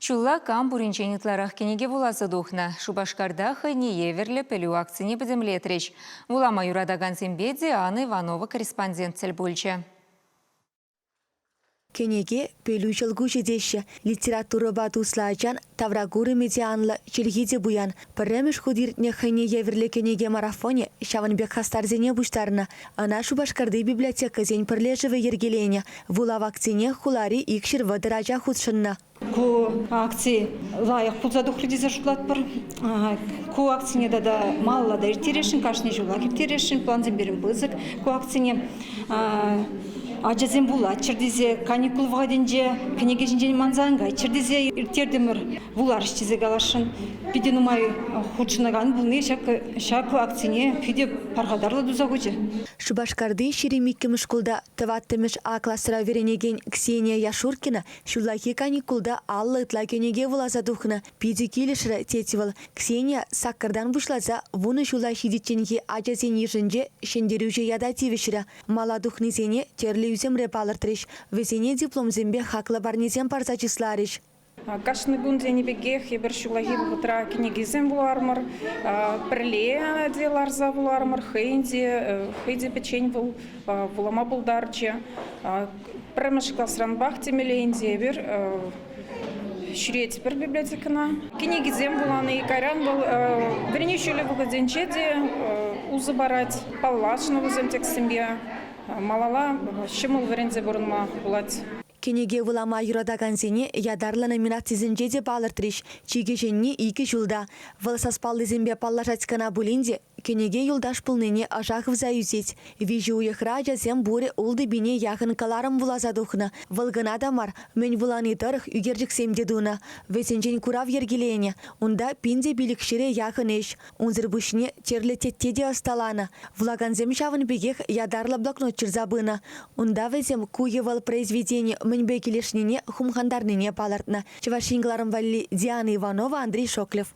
Ҫулла кам пуринчен ытларах кӗнеке вуласа тухнӑ? Шупашкарта хӑйне евӗрлӗ пӗлӳ акцине пӗтӗмлетрӗҫ. Вулама юратакансемпе Диана Иванова корреспондент тӗл пулчӗ. Кӗнеке пӗлӳ ҫӑлкуҫӗ теҫҫӗ. Литературӑпа туслӑ ачан тавракурӑмӗ те анлӑ, чӗлхи те пуян. Пӗрремӗш хут иртнӗ хӑйне евӗрлӗ кӗнеке марафонӗ ҫавӑн пек хастарсене пуҫтарнӑ. Ӑна Шупашкарти библиотекӑсен пӗрлешӗвӗ йӗркеленӗ. Вулав акцине хулари 230 ача хутшӑннӑ. Ку акци лайӑх пулса тухрӗ тесе шутлатпӑр. Ку акцине тата малалла та ирттересшӗн, кашни ҫулах ирттересшӗн. Плансем пирӗн пысӑк. Ку акцине ачасем вулаччӑр тесе, каникул вӑхӑтӗнче кӗнеке ҫинчен манса ан кайччӑр тесе ирттертӗмӗр. Вуларӗҫ тесе каласшӑн. Питӗ нумай хутшӑнакан пулни ҫак, ҫак акцине питӗ пархатарлӑ туса хучӗ. Шупашкарти 22-мӗш шкулта тӑваттӑмӗш А класра вӗренекен Ксения Яшуркина Ҫуллахи каникулта 50 ытла кӗнеке вуласа тухнӑ. Питӗ килӗшрӗ, тет вӑл. Ксения саккӑртан пуҫласа вунӑ ҫула ҫитичченхи ачасен йышӗнче ҫӗнтерӳҫӗ ята тивӗҫрӗ. Мала тухнисене тӗрлӗ ӳсӗмре палӑртрӗҫ. Вӗсене дипломсемпе хаклӑ парнесем парса чысларӗҫ. Кашни кун тенӗ пекех эпир ҫуллахи вӑхӑтра кӗнекесем вуларӑмӑр, пӗрле те ларса вуларӑмӑр, хӑйӗн те, хӑй те пӗччен вӑл вулама пултарчӗ. Пӗрремӗш класранпах темелле ӗнтӗ эпир ҫӳретпӗр библиотекӑна. Кӗнекесем вулани кайран вӑл вӗренӳ ҫулӗ вӑхӑтӗнче те усӑ парать. Паллашнӑ вӗсем текстсемпе малалла ҫӑмӑл вӗренсе пурӑнма пулать. Кӗнеке вулама юратакансене ятарлӑ номинацисенче те палӑртрӗҫ. Чи кӗҫӗнни икӗ ҫулта. Вӑл саспаллисемпе паллашать кӑна пулин те Кӗнеке юлташ пулнине ӑша хывса ӳсет. Виҫӗ уйӑхра ачасем пурӗ ултӑ пине яхӑн кӑларӑм вуласа тухнӑ. Вӑл кӑна та мар, мӗн вулани тӑрӑх ӳкерчӗксем те тунӑ. Вӗсенчен курав йӗркеленӗ. Унта пин те пилӗкҫӗре яхӑн ӗҫ. Унсӑр пуҫне тӗрлӗ тетте те ӑсталанӑ. Вулакансем ҫавӑн пекех ятарлӑ блокнот ҫырса пынӑ. Унта вӗсем ку е вӑл произведени мӗнпе килӗшнине, хумхантарнине палӑртнӑ. Чӑваш Ен кӑларӑм валли Диана Иванова, Андрей Шоклев.